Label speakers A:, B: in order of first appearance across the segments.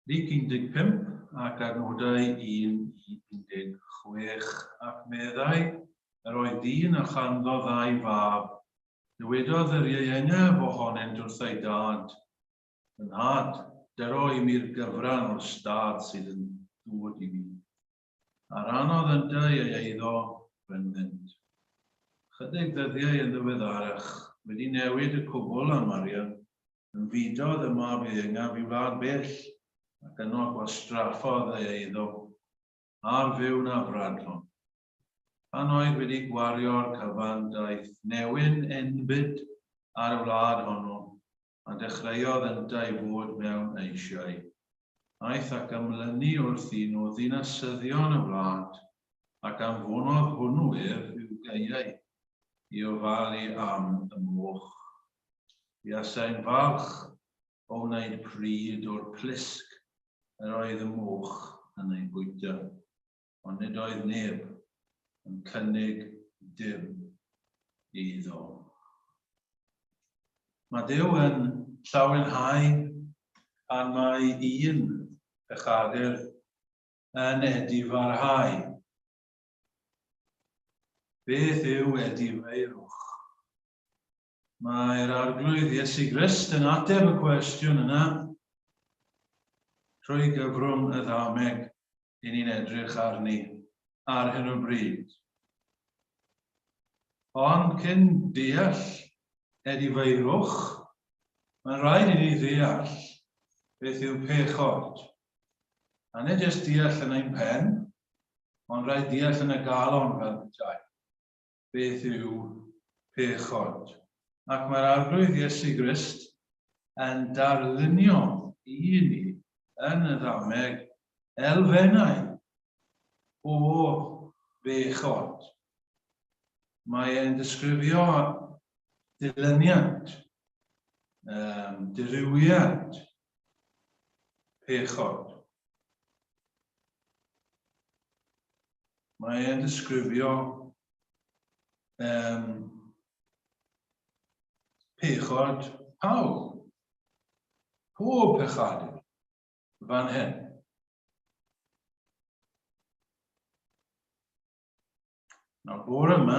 A: Luc 15 ac adnodau 1 i 16, ac meddai, Yr oedd dyn a chanddo ddau fab. Dywedodd yr ieuengaf ohonynt wrth ei dad, Fy nhad, dyro i mi'r gyfran o'r stad sydd yn dod i mi. A rannodd yntau ei eiddo rhyngddynt. Chydig ddyddiau yn ddiweddarach, wedi newid y cwbl am arian, Ymfudodd y mab ieuengaf i wlad bell, ac yno gwastraffodd ei eiddo ar fyw'n afradlon. Pan oedd wedi gwario'r cyfan, daeth newyn enbyd ar y wlad honno, a dechreuodd yntau fod mewn eisiau. Aeth ac ymlynu wrth un o ddinasyddion y wlad, ac anfonodd hwnnw ef i'w gaeau i ofalu am y moch. Buasai'n falch o wneud pryd o'r plisg yr oedd y moch yn ei bwyta, ond nid oedd neb yn cynnig dim iddo. Mae Duw yn llawenhau pan mae un pechadur yn edifarhau. Beth yw edifeirwch? Mae'r Arglwydd Iesu Grist yn ateb y cwestiwn yna trwy gyfrwng y ddameg i ni'n edrych arni ar hyn o bryd. Ond cyn deall edifeirwch, mae'n rhaid i ni ddeall beth yw pechod. A nid jyst deall yn ein pen, ond rhaid deall yn y galon fel petai. Beth yw pechod? Ac mae'r Arglwydd Iesu Grist yn darlunio i ni yn y ddameg elfennau o bechod. Mae e'n disgrifio dilyniant, um, dirywiad pechod. Mae e'n disgrifio um, pechod pawb. Pob pechadur fan hyn. Nawr, bore yma,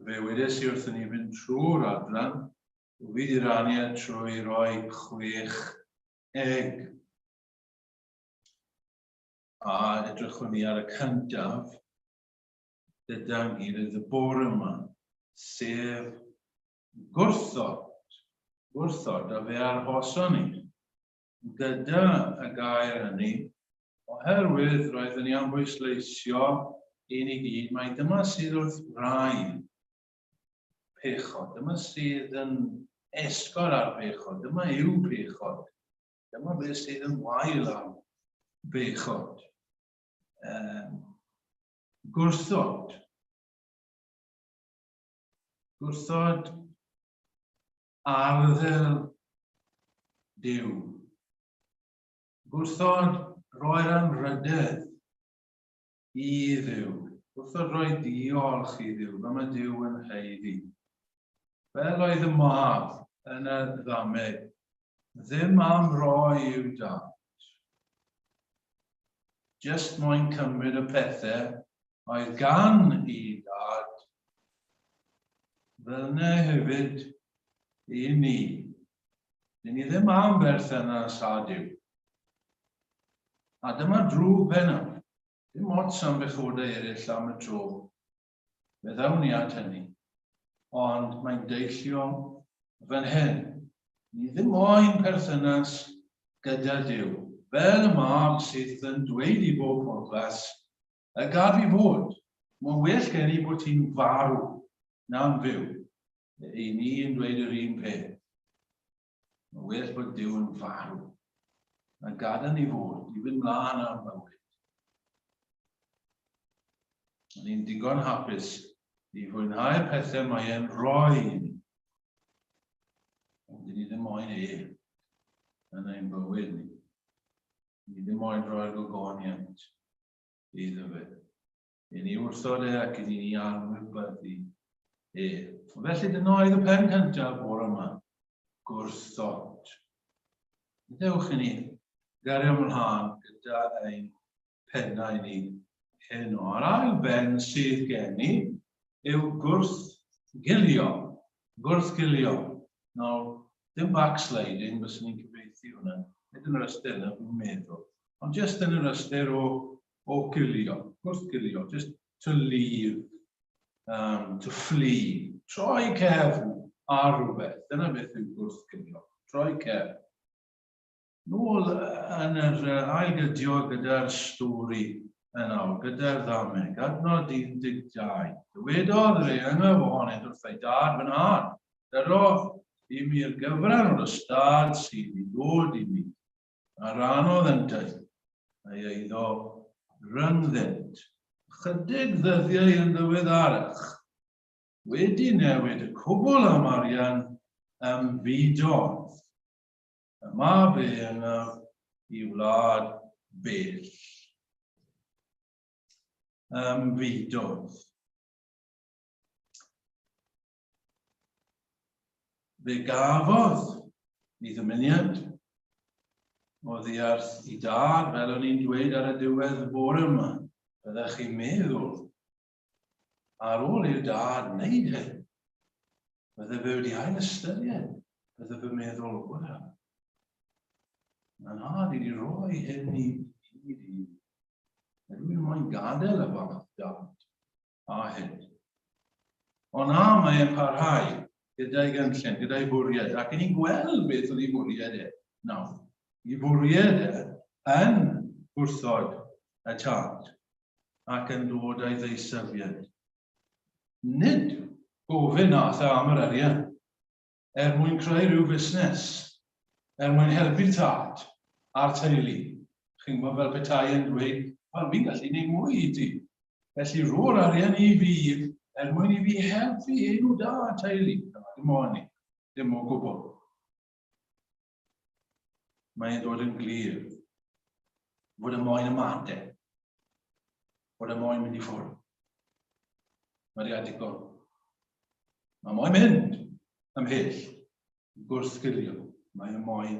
A: fe wedes i wrthyn ni fynd trwy'r adran, fi wedi rannu e trwy roi chwech egg. A edrychwn ni ar y cyntaf gyda'n gilydd y bore yma, sef gwrthod. Gwrthod, a fe arhoson ni gyda y gair hynny, oherwydd roeddwn ni am bwysleisio i ni gyd mai dyma sydd wrth wraidd pechod, dyma sydd yn esgor ar bechod, dyma yw pechod. Dyma beth sydd yn wael am bechod. Um, gwrthod. Gwrthod arddel Duw. Gwrthod roi'r anrhydedd i Dduw. Gwrthod rhoi diolch i Dduw, fel mae Duw yn haeddu. Fel oedd y mab yn y ddameg, ddim am roi i'w dad. Just moyn cymryd y pethau oedd gan i dad. Fel yna hefyd i ni. Dyn ni ddim am berthynas â Duw. A dyma drwg pennaf. Dim ots am bechodau eraill am y tro. Fe ddawn ni at hynny. Ond mae'n deillio fan hyn. Ni ddim moyn perthynas gyda Duw. Fel y mab sydd yn dweud i bob pwrpas, y gad fi fod. Mae'n well gen i bod ti'n farw na'n fyw. I ni yn dweud yr un peth. Mae'n well bod Duw yn farw. Na gadael ni fod i fynd mlaen am bywyd. O'n ni'n digon hapus i fwynhau'r pethau mae e'n rhoi i ni. Ond dyn ni ddim moyn e yn ein bywyd ni. Ni ddim moyn rhoi'r gogoniant iddo fe. I ni wrthod e ac i ni anwybyddu e. Felly dyna oedd y pen cyntaf bore yma, gwrthod. Dewch i ni. Gario ymlaen gyda ein pennau ni heno. A'r ail ben sydd gen i yw gwrthgilio. Gwrthgilio. Nawr, dim backsliding, fyswn i'n cyfieithu hwnna. Nid yn yr ystyr yna, fi'n meddwl. Ond jyst yn yr ystyr o, o gilio, gwrthgilio, just to leave, um, to flee, troi cefn ar rhywbeth. Dyna beth yw gwrthgilio, troi cefn. Nôl yn yr ail gydio gyda'r stori yn awr, gyda'r ddameg, adnod 12. Dywedodd yr eangaf ohonynt wrth ei dad, fy nhad, dyro i mi'r gyfran o'r ystâd sydd i ddod i mi. A rannodd yntau ei eiddo rhyngddynt. Ychydig ddyddiau yn ddiweddarach, wedi newid y cwbl am arian, ymfudodd. Y mab eangaf i wlad bell. Ymfudodd. Fe gafodd ei ddymuniad oddi wrth ei dad, fel o'n i'n dweud ar y diwedd bore yma. Byddech chi'n meddwl, ar ôl i'r dad wneud hyn, bydde fe wedi ail ystyried, bydde fe'n meddwl, wel, mae'n nhad i wedi rhoi hyn i i fi. Ydw i'n moyn gadael y fath dad a hyn. Ond na, mae e'n parhau gyda'i gynllun, gyda'i fwriad, ac ni'n gweld beth oedd ei fwriad e nawr. Ei fwriad e yn gwrthod y tad ac yn dod â'i ddeisyfiad. Nid gofyn nath e am yr arian er mwyn creu rhyw fusnes, er mwyn helpu'r tad a'r teulu. Chi'n gwybod fel petai yn dweud, wel, fi'n gallu gwneud mwy i ti. Felly rho'r arian i fi er mwyn i fi helpu enw da a teulu. Na, dim o hynny. Dim o gwbl. Mae'n dod yn glir fod y moyn ymateb, fod y moyn mynd i ffwrdd. Mae wedi digon. Mae moyn mynd ymhell, gwrthgilio. Mae y moyn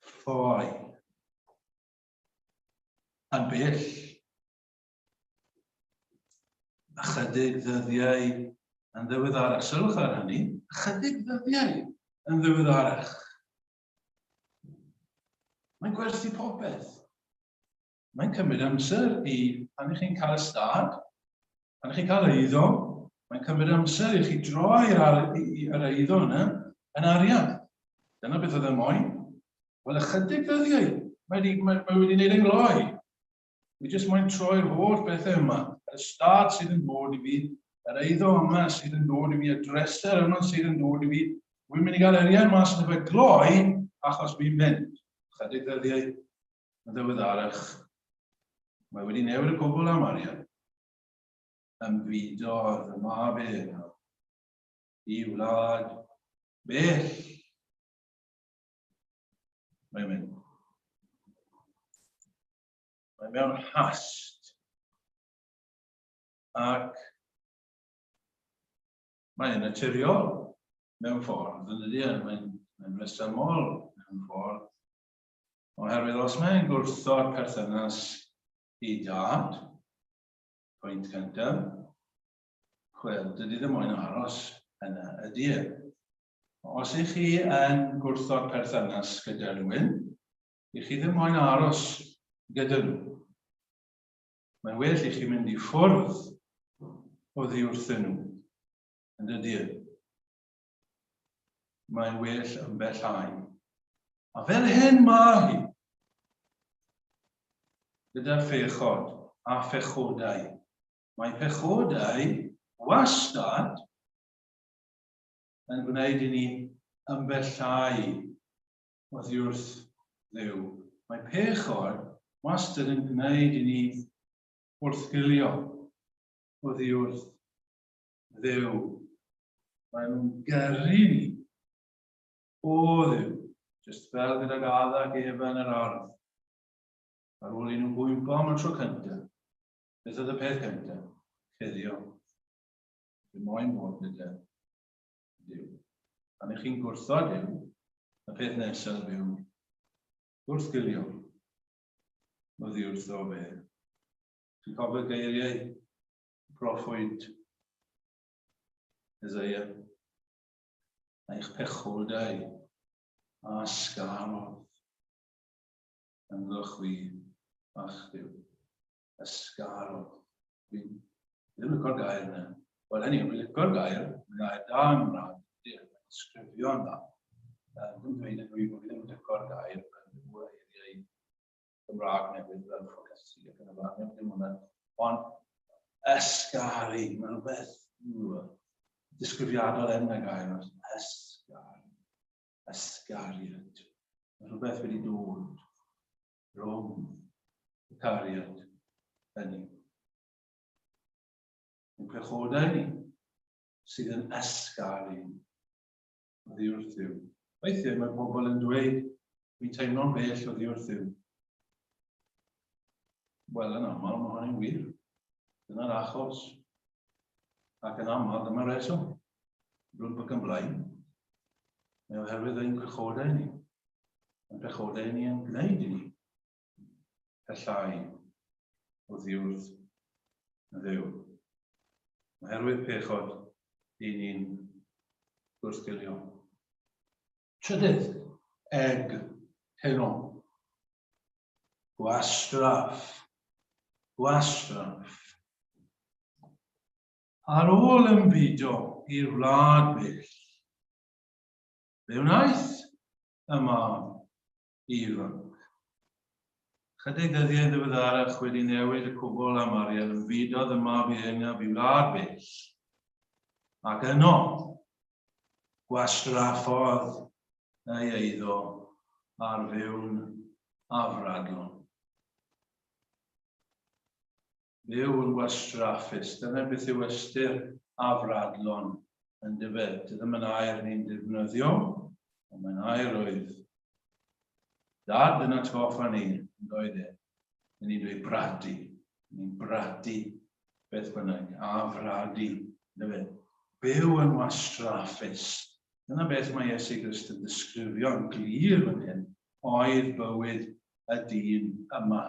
A: ffoi. Yn bell. Ychydig ddyddiau yn ddiweddarach. Sylwch ar hynny. Ychydig ddyddiau yn ddiweddarach. Mae'n gwerthu popeth. Mae'n cymryd amser i, pan ych chi'n cael ystâd, pan ych chi'n cael eiddo, mae'n cymryd amser i chi droi'r yr eiddo yna yn arian. Dyna beth oedd e moyn. Wel, ychydig ddyddiau, mae wedi, mae, mae wedi gwneud yn gloi. Fi jyst moyn troi'r holl bethau yma, yr ystâd sydd yn dod i fi, yr eiddo yma sydd yn dod i fi, y dresser yma sydd yn dod i fi, wy'n mynd i gael arian mas yn y gloi achos fi'n mynd. Chydig ddyddiau yn ddiweddarach, mae wedi newid y cwbl am arian. Ymfudodd y mab e i wlad bell. Mae'n mynd. Mae mewn hast. Ac mae'n naturiol mewn ffordd, yn ydy e? Mae'n mae resymol mewn ffordd. Oherwydd os mae'n gwrthod perthynas i dad, pwynt cyntaf, wel, dydy ddim moyn aros yna, ydy e? Os ych chi yn gwrthod perthynas gyda rhywun, ych chi ddim moyn aros gyda nhw. Mae'n well i chi mynd i ffwrdd oddi wrthyn nhw, yn dydy e? Mae'n well ymbellhau. A fel hyn mae hi, gyda phechod a phechodau. Mae pechodau wastad yn gwneud i ni ymbellhau oddi wrth Dduw. Mae pechod wastad yn gwneud i ni wrthgilio oddi wrth Dduw. Mae nhw'n gyrru ni o Dduw, jyst fel gydag Adda ac Efa yn yr ardd. Ar ôl i nhw gwympo am y tro cyntaf, beth oedd y peth cyntaf? Cuddio. Dwi moyn bod gyda Duw. Pan ych chi'n gwrthod Duw, y peth nesaf yw gwrthgilio. oddi wrtho fe. Ti'n cofio geiriau proffwyd Isaiah? Eich pechodau a ysgarodd ynddo chwi a'ch Duw. Ysgarodd. Dwi'n ddim yn licio'r gair yna. Wel, hynny, dwi'n licio'r gair, mae'n gair da yn Gymraeg, mae'n disgrifio'n dda. Dwi'n dweud yn dwi bod fi ddim yn licio'r gair, yn fwy eiriau Gymraeg newydd fel ffocysu ac yn y blaen, ddim hwnna. Ond ysgaru, mae'n rhywbeth disgrifiadol yn y gair, ysgaru, ysgariad. Mae rhywbeth wedi dod rhwng y cariad hynny. Yn pechodau ni sydd yn ysgaru oddi wrth Dduw. Weithiau mae pobl yn dweud, Dwi'n teimlo'n bell oddi wrth Dduw. Wel, yn aml, mae hynny'n wir. Dyna'r achos. Ac yn aml, dyma'r reswm. Rwy'n bod yn blaen. Mae oherwydd ein pechodau ni. Ein pechodau ni yn gwneud i ni pellhau oddi wrth Dduw. Oherwydd pechod, dyn ni'n gwrthgilio. Trydydd, eg heno. Gwastraff. Gwastraff. Ar ôl ymfudo i'r wlad bell, fe wnaeth y mab ifanc. Chydig ddyddiau ddiweddarach wedi newid y cwbl am arian ymfudodd y mab ieuengaf i wlad bell, ac yno gwastraffodd ei eiddo ar fyw'n afradlon. Byw yn wastraffus, dyna beth yw ystyr afradlon yn dyfe. Dy ddim yn air ni'n defnyddio, ond mae'n air oedd Dad yn atgoffa ni, yn doedd e? Yn ni'n dweud bradu. Ni'n bradu beth bynnag, afradu, dyfe. Byw yn wastraffus. Dyna beth mae Iesu Grist yn disgrifio'n glir fan hyn, oedd bywyd y dyn yma.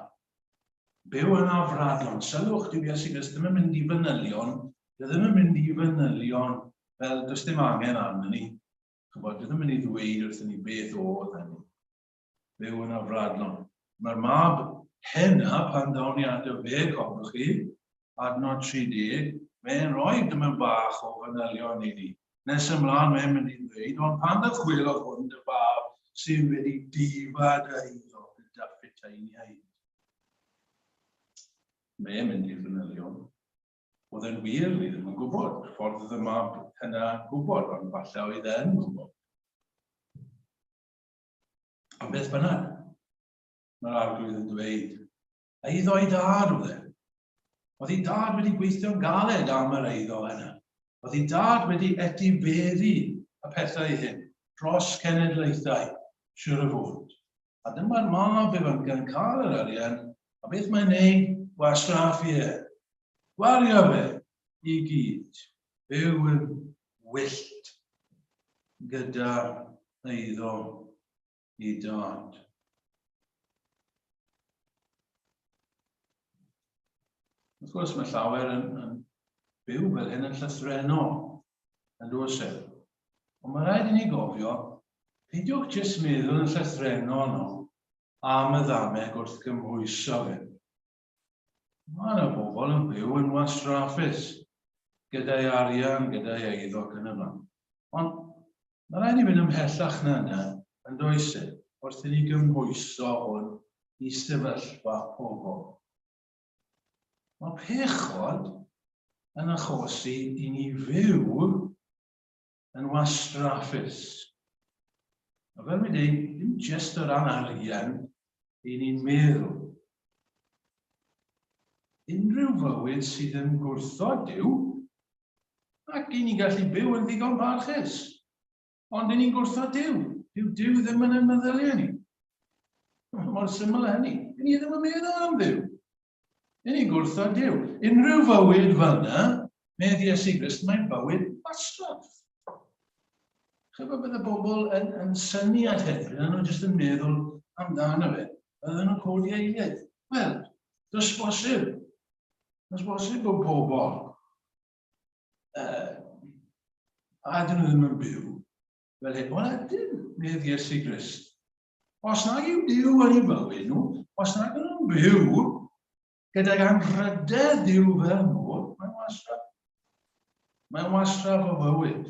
A: Byw yn afradlon. Sylwch, dyw Iesu Grist ddim yn mynd i fanylion, dyw ddim yn mynd i fanylion fel does dim angen arno ni. Chybod, dyw ddim yn mynd i ddweud wrthyn ni beth oedd hynny. Byw yn afradlon. Mae'r mab hena, pan ddawn ni ato fe, cofiwch chi, adnod 30, mae'n rhoi dyma bach o fanylion i ni. Nes ymlaen mae'n mynd i ddweud, ond pan ddychwelodd hwn dy fab sydd wedi difa dy eiddo gyda phuteiniaid. Mae'n mynd i'r fanylion. Oedd e'n wir, ni ddim yn gwybod. Ffordd oedd y mab hynna gwybod, ond falle oedd e'n gwybod. Ond beth bynnag, mae'r arglwydd yn dweud, eiddo ei dad oedd e. Oedd ei dad wedi gweithio'n galed am yr eiddo yna. Oedd ei dad wedi etifeddu y pethau hyn dros cenedlaethau, siwr o fod. A dyma'r mab ifanc yn cael yr arian, a beth mae'n neud? Gwastraffu e. Gwario fe i gyd. Byw yn wyllt gyda eiddo i dad. Wrth gwrs, mae llawer yn, yn byw fel hyn yn llythrennol, yn does e? Ond mae rhaid i ni gofio, peidiwch jyst meddwl yn llythrennol no, am y ddameg wrth gymhwyso fe. Mae yna bobl yn byw yn wastraffus, gyda'i arian, gyda'i eiddo ac yn y blaen. Ond mae rhaid i ni fynd ymhellach na yna, yn does e, wrth i ni gymhwyso hwn i sefyllfa pobl. Mae pechod yn achosi i ni fyw yn wastraffus. A fel fi'n dweud, ddim jyst o ran arian i ni'n meddwl. Unrhyw fywyd sydd yn gwrthod Duw, ac i ni'n gallu byw yn ddigon parchus. Ond i ni'n gwrthod Duw. Dyw Duw ddim yn ein meddyliau ni. Mor syml â hynny. I ni ddim yn meddwl am Dduw. I ni'n gwrthod Duw. Unrhyw fywyd fyna, medd Iesu Grist, mae'n bywyd wastraff. Chyfo bydd y bobl yn, yn syni at hyn, bydden nhw jyst yn meddwl amdano fe. Bydden nhw'n codi eiliad. Wel, does bosib. Does bosib bod pobl a dyn nhw ddim yn byw fel hyn. Wel, ydyn, medd Iesu Grist. Os nag yw Duw yn ei bywyd nhw, os nag ydyn nhw'n byw gydag anrhydedd Duw fel nhw, mae'n wastraff. Mae'n wastraff o fywyd.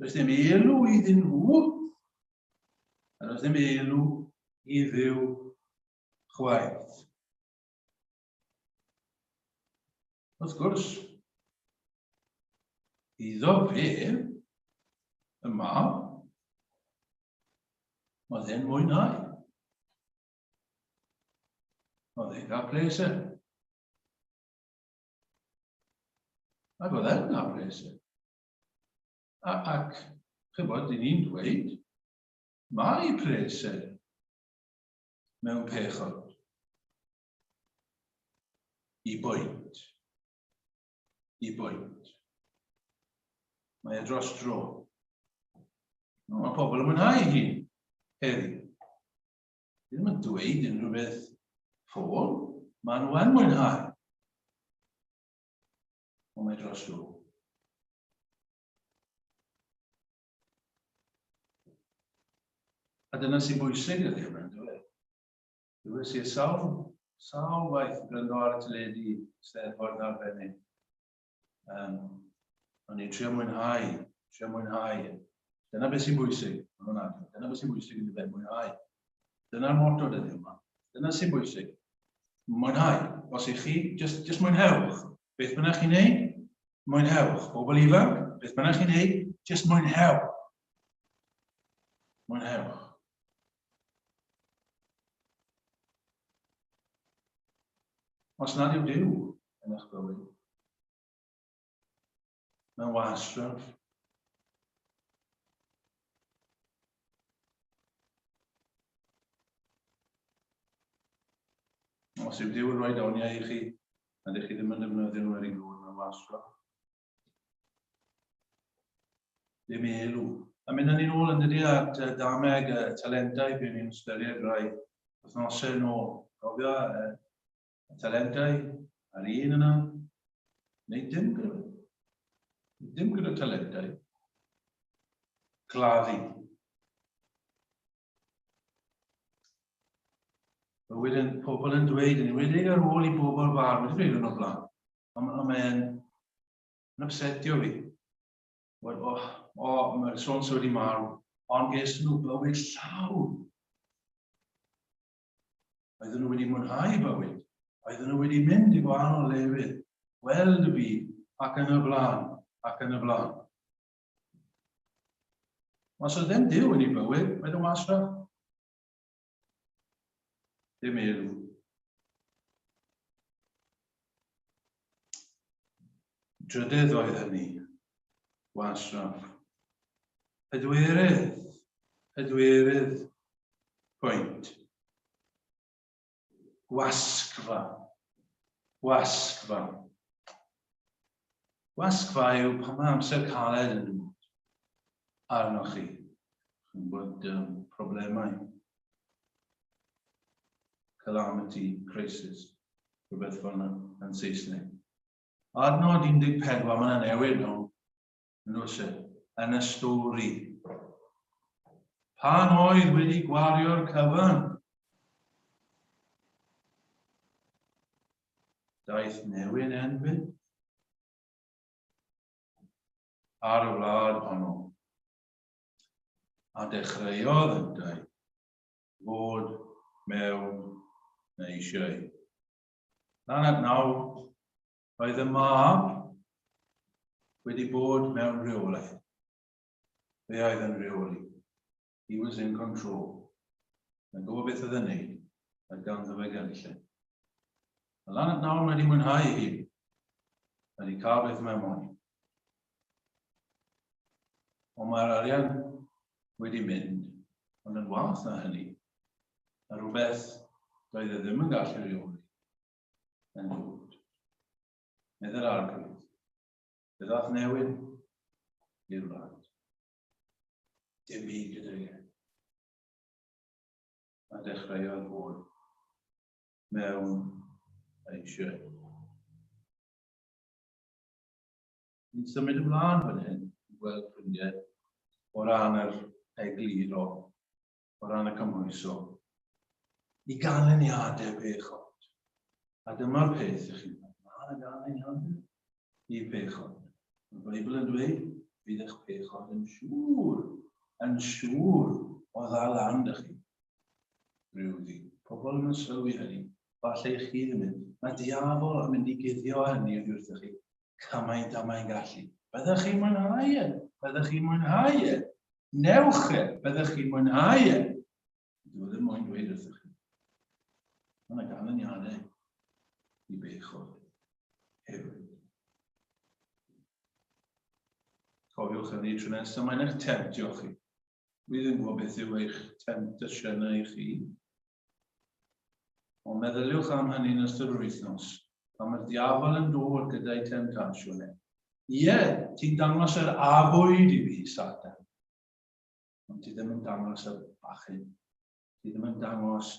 A: Does dim elw iddyn nhw, a does dim elw i Dduw chwaith. Wrth gwrs, iddo fe, y mab, oedd e'n mwynhau. Oedd e'n cael pleser. Ac oedd e'n cael pleser. A, ac, chybod, dyn ni'n dweud, mae pleser mewn pechod. I bwynt. I bwynt. Mae e dros dro. No, mae pobl yn mwynhau hi heddi. Ddim yn dweud unrhyw beth ffôl, maen nhw yn mwynhau. Ond mae dros dro. A dyna sy'n bwysig ydy yma, ynddo fe? Dywes i sawl, sawl waith yn gwrando ar y teledu Steddfod arbennig. Um, o'n i'n trio mwynhau, trio mwynhau. Dyna beth sy'n bwysig, dyna beth sy'n bwysig yn dweud, mwynhau. Dyna'r motto dyddiau yma. Dyna sy'n bwysig. Mwynhau. Os ych chi, just, just mwynhewch. Beth bynnag chi'n neud, mwynhewch. Bobl ifanc, beth bynnag chi'n neud, just mwynhewch. Mwynhewch. Os nad yw Duw yn eich bywyd, mae'n wastraff. Os yw Duw yn rhoi doniau i chi, a ydych chi ddim yn defnyddio nhw er ei glod, mae'n wastraff. Ddim elw. A mynd â ni'n ôl yn dydy at dameg y talentau, fe ni'n ystyried rai wythnosau yn ôl. Cofio y talentau a'r un yna? Neu dim gyda, dim gyda talentau. Gladdu. Bywyd yn, pobl yn dweud, yn enwedig ar ôl i bobl farw, wedi dweud yn o blaen, Ond ma mae'n yn upsetio fi. Wel, o, o, mae'r sôn sydd wedi marw, ond ges nhw bywyd llawn. Oedden nhw wedi mwynhau bywyd. Oedden nhw wedi mynd i gwahanol lefydd, gweld y byd, ac yn y blaen, ac yn y blaen. Os oedd ddim Duw yn ei bywyd, oedd yn wastraff. Dim elw. Drydydd oedd hynny, wastraff. Pedwerydd, pedwerydd pwynt. Gwasgfa, gwasgfa. Gwasgfa yw pan mae amser caled yn dod arnoch chi. Chi'n bod um, problemau. Calamity, crisis, rhywbeth fel yna yn Saesneg. Adnod 14, mae yna newid nhw, yn oes e, yn y stori. Pan oedd wedi gwario'r cyfan, daeth newyn enbyd ar y wlad honno, a dechreuodd yntau fod mewn eisiau. Lan at nawr, roedd y mab wedi bod mewn rheolaeth. Fe oedd yn rheoli. He was in control. Mae'n gwybod beth oedd yn neud, a ganddo fe gynllun. Mae lan at nawr wedi mwynhau ei hun. Mae wedi cael beth mae'n moyn. Ond mae'r arian wedi mynd, ond yn wath na hynny, mae rhywbeth doedd e ddim yn gallu rheoli yn dod. Meddai'r arglwydd, fe ddaeth newyn i'r wlad. Dim byd gyda e. A dechreuodd fod. Mewn eisiau. Ni'n symud ymlaen fan hyn, i gweld ffrindiau, o ran yr egluro, o ran y cymhwyso, i ganlyniadau bechod. A dyma'r peth i chi, mae yna ganlyniadau i bechod. Mae'r Beibl yn dweud, bydd eich pechod yn siŵr, yn siŵr o ddal lan dych chi. Rhyw ddydd. Pobl yn sylwi hynny, falle i chi ddim yn. Mae diafol yn mynd i guddio hynny oddi wrthych chi cymaint a mae'n gallu. Byddech chi'n mwynhau e, byddech chi'n mwynhau e. Newch e, byddech chi'n mwynhau e. Dwi e ddim moyn dweud wrthych chi. Mae yna ganlyniadau i bechod hefyd. Cofiwch hynny tro nesaf, mae'n eich temtio chi. Dwi ddim yn gwybod beth yw eich temtasiynau chi. Ond meddyliwch am hynny yn ystod yr wythnos, pan mae'r diafol yn dod gyda'i temtasiwn e. Ie, ti'n dangos yr afwyd i fi, Satan. Ond ti ddim yn dangos y bachyn. Ti ddim yn dangos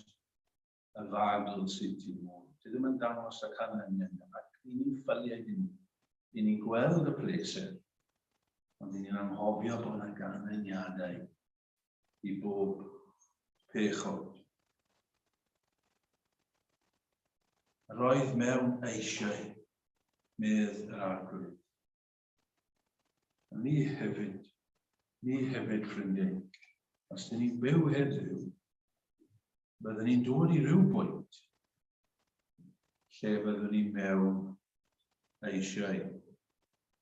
A: y fagl sydd ti nôl. Ti ddim yn dangos y canlyniad. Ac i ni'n ffyliaid i ni. I ni'n gweld y pleser, ond i ni'n anghofio bod yna ganlyniadau i bob pechod. Yr oedd mewn eisiau, medd yr Arglwydd. A ni hefyd, ni hefyd, ffrindiau, os dyn ni'n byw heddiw, byddwn ni'n dod i ryw bwynt lle byddwn ni mewn eisiau.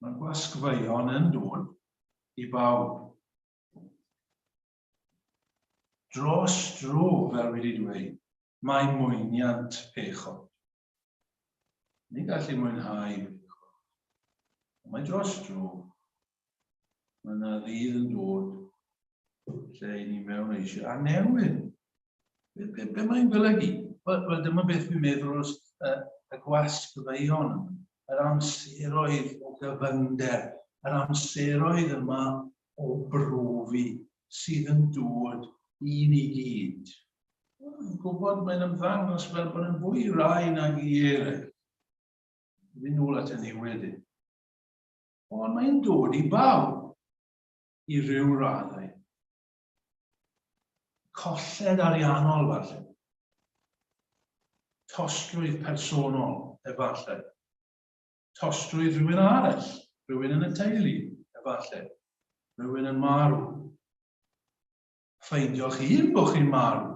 A: Mae gwasgfeuon yn dod i bawb. Dros dro, fel wedi dweud, mae mwyniant pechod. Ni'n gallu mwynhau pechod. Ond mae dros dro. Mae yna ddydd yn dod lle i ni mewn eisiau a newid. Be, be, be mae'n golygu? Wel, well, dyma beth fi'n meddwl o'r y, y gwasgfeuon yma, yr amseroedd o gyfyngder, yr amseroedd yma o brofi sydd yn dod i ni gyd. Yn gwybod mae'n ymddangos fel bod yn fwy rai nag i eraill. Fi'n nôl at hynny wedyn. Ond mae'n dod i bawb i ryw raddau. Colled ariannol falle. Tostrwydd personol efallai. Tostrwydd rhywun arall, rhywun yn y teulu, efallai, rhywun yn marw. Ffeindio'ch hun bod chi'n marw.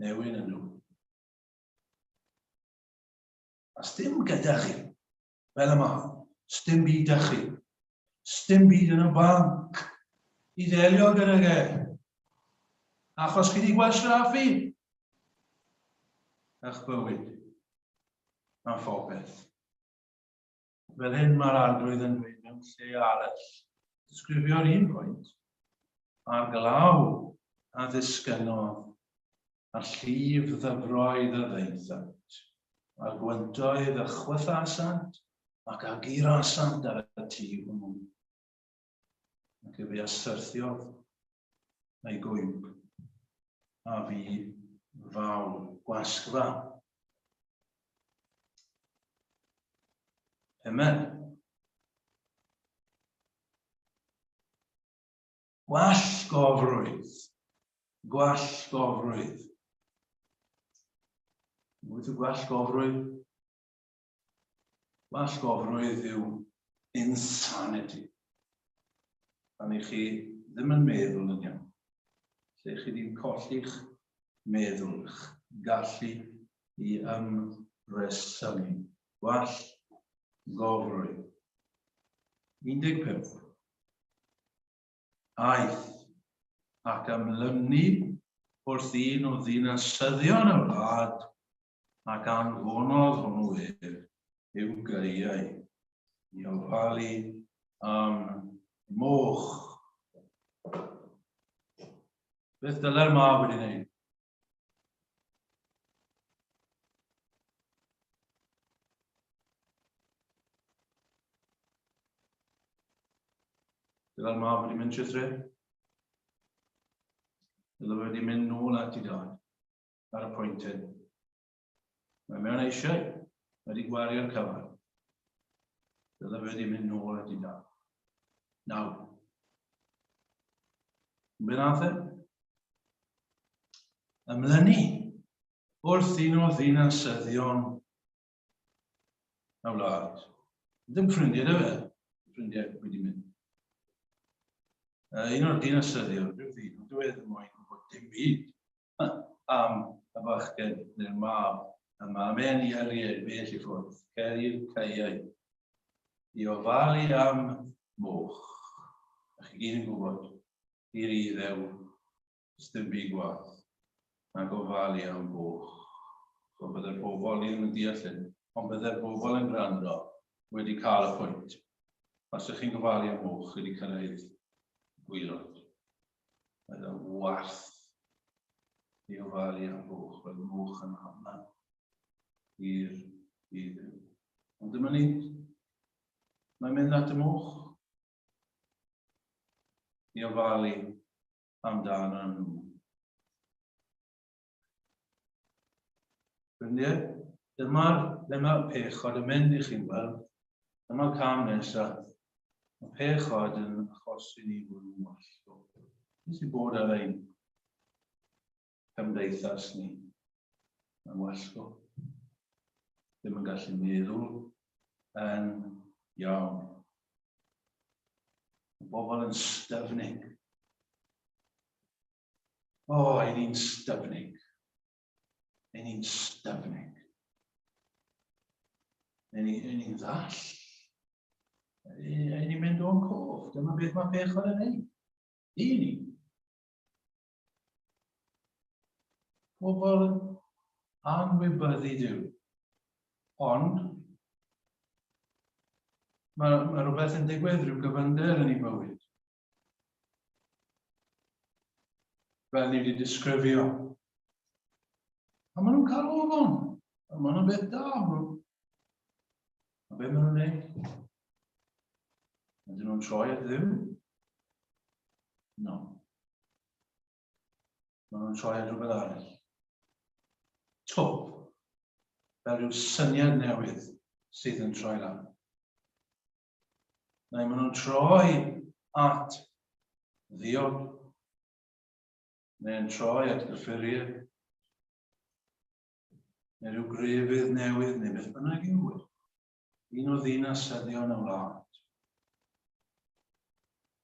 A: Newyn yn nhw. A sdim gyda chi, fel yma, sdim byd â chi. Sdim byd yn y banc i ddelio gyda ge. Achos chi wedi gwastraffu eich bywyd a phopeth. Fel hyn mae'r arglwydd yn dweud mewn lle arall. Disgrifio'r un pwynt. A'r glaw a ddisgynnodd, a'r llif ddyfroedd a ddaethant, a'r gwyntoedd a chwythasant ac a gurasant ar y tŷ hwnnw. Ac efe a syrthiodd a'i gwymp, a fu fawl gwasgfa. Amen. Gwallgofrwydd. Gwallgofrwydd. Beth yw gwallgofrwydd? Gwallgofrwydd yw insanity. Pan i chi ddim yn meddwl yn iawn. Lle chi wedi colli'ch meddwl, eich gallu i ymresymu. Gwallgofrwydd. 15. Aeth ac ymlynu wrth un o ddinasyddion y wlad ac anfonodd hwnnw ef i'w gaeau i ofalu am moch. Beth dylai'r mab wedi wneud? Dylai'r mab wedi mynd trwy thre? Dylai wedi mynd nôl at ei dad. ar y pwynt hyn. Mae mewn eisiau, mae wedi gwario'r cyfan. Dyle fe wedi mynd nôl at ei dad. Nawr. Be nath e? Ymlynu wrth un o ddinasyddion y wlad. Ddim ffrindiau da fe, ffrindiau wedi mynd. Un o'r dinasyddion, rhyw ddyn, ond dyw e ddim moyn gwybod dim byd am y bachgen neu'r mab yma. Mae'n i yrru e'n bell i ffwrdd, cer i'r caeau i ofalu am moch. A chi gyd yn gwybod, i'r Iddew, does dim byd gwaeth na gofalu am foch. So bydde'r bobl, ni ddim yn deall hyn, ond bydde'r bobl yn gwrando wedi cael y pwynt. Os ydych chi'n gofalu am moch, chi wedi cyrraedd gwylod. Oedd yn warth i ofalu am foch, roedd moch yn hamlan i'r iddyn. Ond dyma ni, mae'n mynd at y moch i ofalu amdano nhw. Ffrindiau, dyma'r le mae'r pechod yn mynd i chi'n weld. Dyma'r cam nesaf. Mae pechod yn achosi ni fod yn wallgo. Beth sy'n bod ar ein cymdeithas ni? Mae'n wallgo. Ddim yn gallu meddwl yn iawn. Mae bobl yn styfnig. O, oh, ein ni'n styfnig. Ein ni'n styfnig. Ein ni'n ni ddall. Ein ni'n mynd o'n cof. Dyma beth mae pechod yn ei. I ni. Pobl yn anwybyddu Duw. Ond, mae, mae rhywbeth yn digwydd, rhyw gyfynder yn ei bywyd. Fel ni wedi disgrifio. A maen nhw'n cael ofon. A maen nhw'n beth da. A beth maen nhw'n neud? Ydyn nhw'n troi at Dduw? No. Maen nhw'n troi at rhywbeth arall. Twp. Fel rhyw syniad newydd sydd yn troi lan. Neu maen nhw'n troi at ddiod, neu'n troi at gyffuriau, neu rhyw grefydd newydd, neu beth bynnag yw e. Un o ddinasyddion y wlad.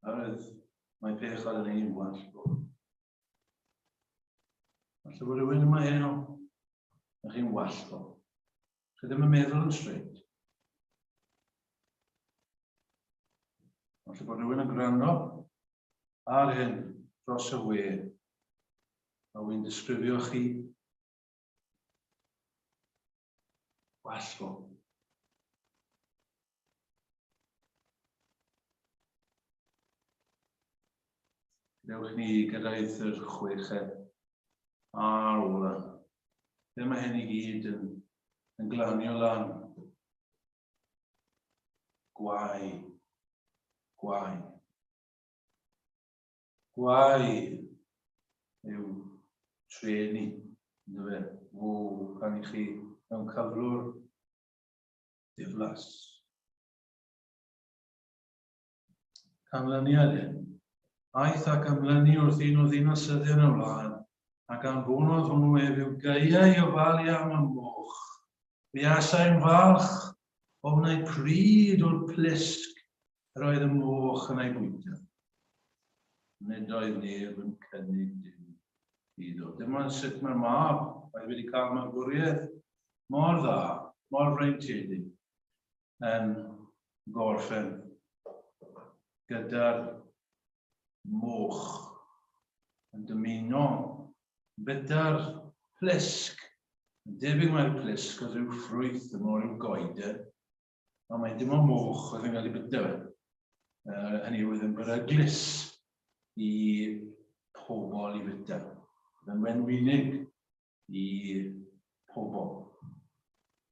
A: Oherwydd mae pechod yn ein wallgo. Falle bod rhywun yma heno, na chi'n wallgo. Chi ddim yn meddwl yn straight. Falle bod rhywun yn gwrando ar hyn dros y we, a wy'n disgrifio chi wallgo. Dewch ni gyrraedd yr chweched a'r ola. Be mae hyn i gyd yn, yn glanio lan? Gwae. Gwae. Gwae yw treni, ynddo fe? Wo, pan i chi mewn cyflwr diflas. Canlyniad hyn, aeth ac ymlynu wrth un o ddinasyddion y wlad, ac anfonodd hwnnw ef i'w gaeau i ofalu am y moch. Buasai'n falch o wneud pryd o'r plisg yr oedd y moch yn ei bwyta. Nid oedd neb yn cynnig dim iddo. Dyma sut mae'r mab oedd wedi cael magwriaeth mor dda, mor freintiedig, yn gorffen gyda'r moch yn dymuno byta'r plisg. Yn debyg mai'r plisg oedd rhyw ffrwyth yma o ryw goeden, ond mae dim ond moch oedd yn cael ei byta fe. Uh, hynny yw, oedd yn beryglus i pobl i fyta. Oedd yn wenwynig i pobl.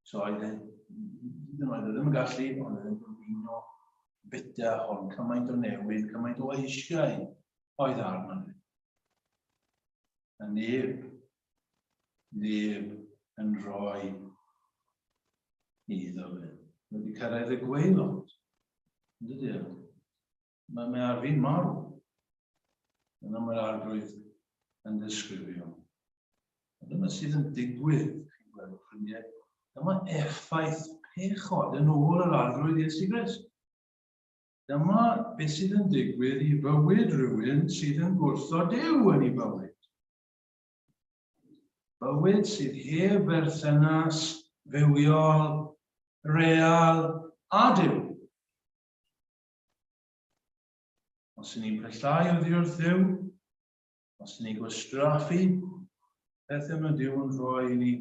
A: So oedd e, hyd yn oed, oedd ddim yn gallu, ond oedd e'n dymuno bita hon, cymaint o newid, cymaint o eisiau oedd arno fe. A neb, Neb yn rhoi iddo fe. Mae wedi cyrraedd y gwaelod. Yn dydy e? Mae, mae ar fin marw. Dyna mae'r arglwydd yn ddisgrifio. A dyma sydd yn digwydd, chi'n gweld, ffrindiau. Dyma effaith pechod yn ôl yr arglwydd Iesu Grist. Dyma beth sydd yn digwydd i fywyd rhywun sydd yn gwrthod Duw yn ei bywyd. Bywyd sydd heb berthynas fywiol, real a Duw. Os y'n ni'n pellhau oddi wrth Dduw, os y'n ni'n gwastraffu pethau mae Duw yn rhoi i ni,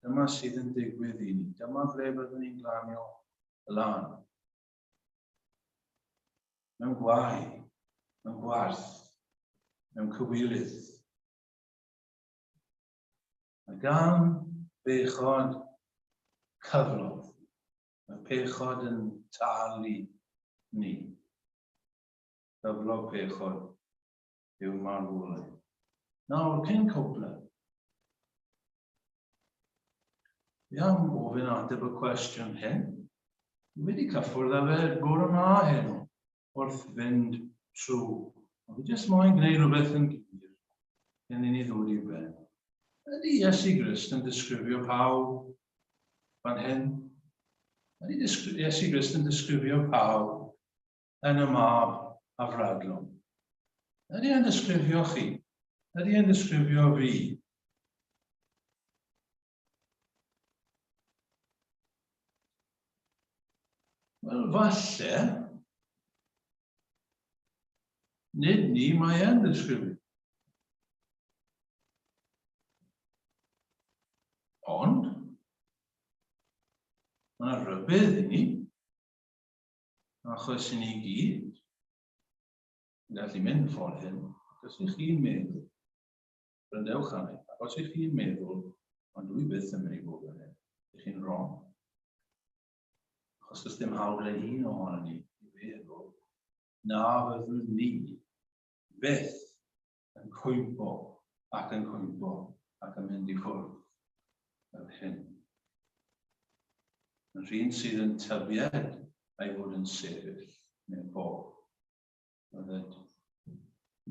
A: dyma sydd yn digwydd i ni. Dyma ble byddwn ni'n glanio lan. Mewn gwae, mewn gwarth, mewn cywilydd. Mae gan bechod cyflog. Mae pechod yn talu ni. Cyflog pechod yw marwolaeth. Nawr, cyn cwpla, fi am ofyn ateb y cwestiwn hyn. Fi wedi cyffwrdd â fe bore yma heno wrth fynd trwy. Ond fi jyst moyn gwneud rhywbeth yn glir cyn i ni ddod i ben. Ydy Iesu Grist yn disgrifio pawb fan hyn? Ydy Iesu Grist yn disgrifio pawb yn y mab afradlon? Ydy e'n disgrifio chi? Ydy e'n disgrifio fi? Wel, falle, nid ni mae e'n ddisgrifio. Ond, mae yna rybudd i ni, achos i ni gyd yn gallu mynd ffordd hyn, ac os ych chi'n meddwl, Gwrandewch arni, ac os ych chi'n meddwl, ond dwi byth yn mynd i fod yn hyn, ych chi'n wrong. Achos does dim hawl gyda un ohono ni i feddwl na fyddwn ni byth yn cwympo ac yn cwympo ac yn mynd i ffwrdd fel hyn. Yn rhywun sydd yn tybied a'i fod yn sefyll mewn bob bydded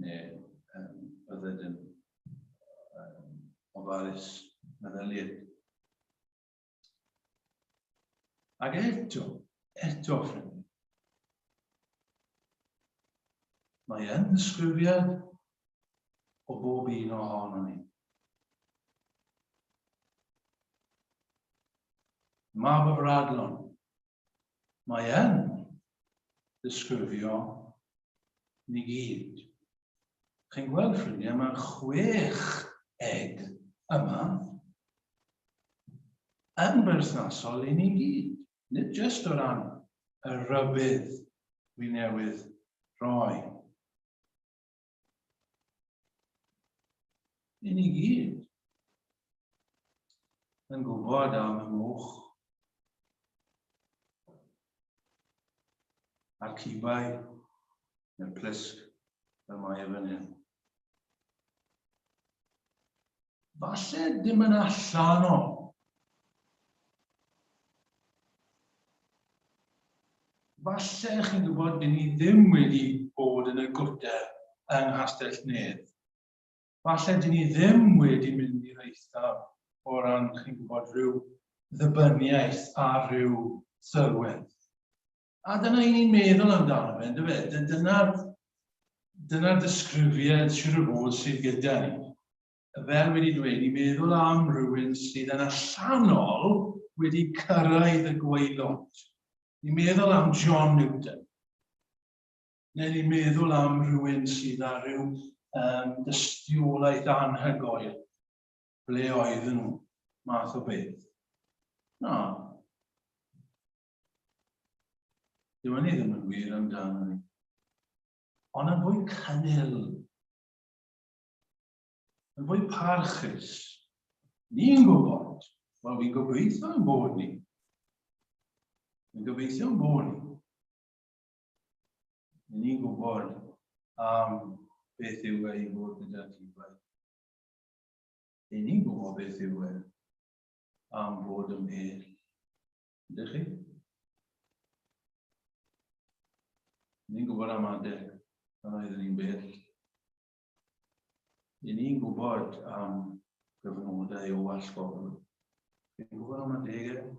A: neu um, bydded yn um, ofalus meddylied. Ac eto, eto, ffrindiau, mae yn ddisgrifiad o bob un ohono ni. Mab y Fradlon, Mae yn disgrifio ni gyd. Chi'n gweld, ffrindiau, mae'r chwech eg yma yn berthnasol i ni gyd. Nid jyst o ran y rhybudd wi newydd roi. I ni gyd yn gwybod am y moch a'r cibau neu'r plisg fel mae e fan hyn. Falle dim yn allanol. Falle chi'n gwybod, dyn ni ddim wedi bod yn y gwter yng Nghastell Nedd. Falle dyn ni ddim wedi mynd i'r eithaf o ran, chi'n gwybod, rhyw ddibyniaeth ar rhyw sylwedd. A dyna i ni'n meddwl amdano fe, ynddo fe? Dyna'r dyna disgrifiad siwr o fod sydd gyda ni. Fel wedi dweud, i meddwl am rhywun sydd yn allanol wedi cyrraedd y gwaelod. I meddwl am John Newton. Neu i meddwl am rhywun sydd â rhyw um, dystiolaeth anhygoel. Ble oedden nhw? Math o beth. Na. Dyw hynny ddim yn wir amdano ni. Ond yn fwy cynnil yn fwy parchus. Ni'n gwybod, wel fi'n gobeithio yn bod ni. Fi'n gobeithio yn bod ni. Ni'n gwybod am beth yw ei fod gyda ti. I ni'n gwybod beth yw e am fod ymhell. Ydych chi? Ni'n gwybod am adeg pan oeddwn ni'n bell. I ni'n gwybod am gyfnodau o wallgof. Chi'n gwybod am adegau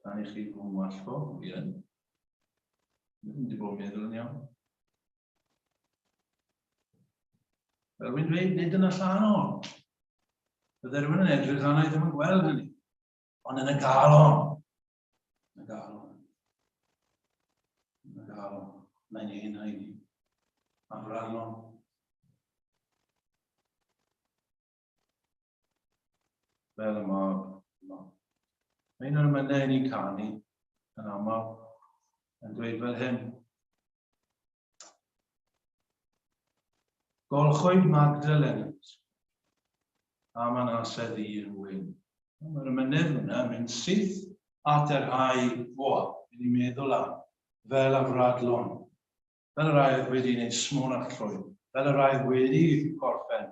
A: pan i chi fod yn wallgof? Fi yn. Ddim wedi bod yn meddwl yn iawn. Fel wy'n dweud, nid yn allanol. Bydde rhywun yn edrych arna i ddim yn gweld hynny. Ond yn y galon. Yn y galon. Yn y galon. Mae'n ein i ni. Afralon. Fel y mab yma. Mae un o'r emynau ni'n canu yn aml yn dweud fel hyn. Golchwyd Magdalen a Manasseh ddu yn wyn. Mae'r emynydd yna yn mynd syth at y rhai, o, ni'n meddwl am, fel afradlon, fel y rhai oedd wedi gwneud smwn a llwy, fel y rhai oedd wedi gorffen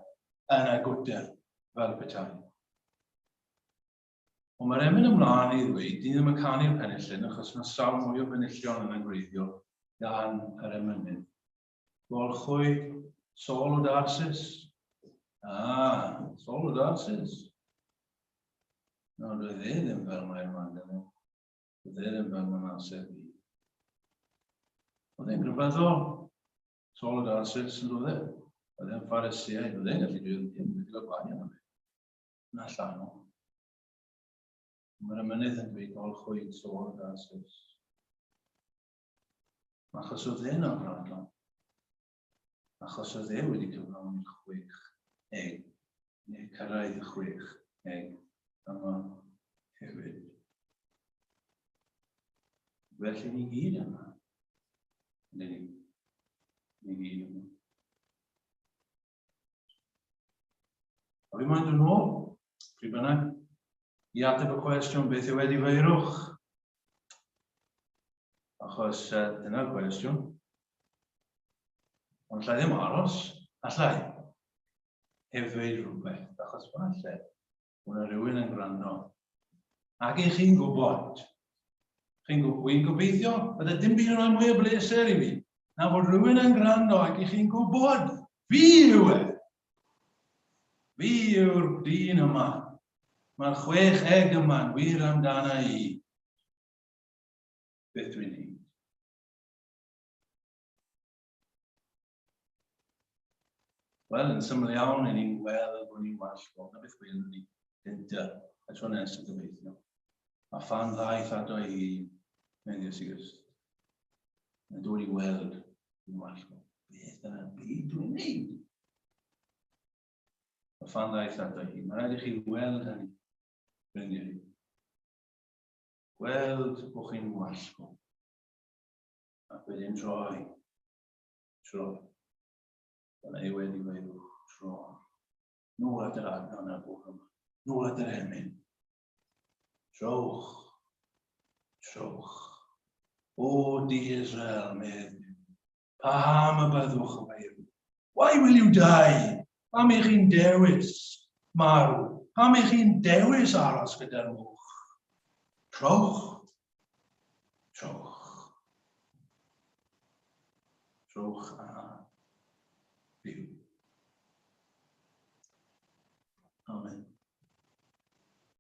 A: yn y gwter, fel petai. Ond mae'r emyn ymlaen i ddweud, ni ddim yn canu'r penillyn achos mae sawl mwy o benillion yn y gwreiddiol gan yr emynydd. Golchwyd Saul o Darsus. Ah, Saul o Darsus. No, doedd e ddim fel mae'r Magdalen. Doedd e ddim fel Manasseh fi. Oedd e'n gryfyddol. Saul o Darsus yn dod e. Oedd e'n Pharisïau. Oedd e'n gallu dweud ddim wedi cael gwahaniaeth am e. Yn allanol. Mae'r ymynydd yn dweud golchwyd Saul o Darsus. Achos oedd e'n afradlon. Achos oedd e wedi cyflawni'r chwech eg, neu cyrraedd y chwech eg yma hefyd. Felly ni gyd yma. Ni, ni gyd yma. A fi moyn dod nôl, pryd bynnag, i ateb y cwestiwn beth yw edifeirwch? Achos uh, dyna'r cwestiwn. Ond allai ddim aros, allai, heb ddweud rhywbeth, achos falle bod yna rhywun yn gwrando. Ac i chi'n gwybod, chi'n gwybod, gobeithio, bydde dim byd yn rhoi mwy o bleser i fi, na fod rhywun yn gwrando ac i chi'n gwybod, fi yw e. Fi yw'r dyn yma. Mae'r chwech eg yma'n wir amdana i. Beth dwi'n neud? Wel, yn syml iawn, i ni'n gweld bod ni'n wallgo. Na beth welwn ni gynta, y tro nesaf gobeithio. A phan ddaeth ato ei hun, mewn Iesu Grist, yn dod i weld yn wallgo. Beth yn y byd dwi'n neud? A phan ddaeth ato ei hun, mae rhaid i chi weld hynny, ffrindiau. Gweld bod chi'n wallgo. Ac wedyn troi. Troi. Dyna yw wedi feirw. Troi. Nôl at yr adnodd na'r bwch yma. Nôl at yr emyn. Trowch. Trowch. O di Israel, medd Paham y byddwch yn feirw? Why will you die? Pam eich chi'n dewis marw? Pam eich chi'n dewis aros gyda'r moch? Trowch. Trowch. Trowch a byw. Amen.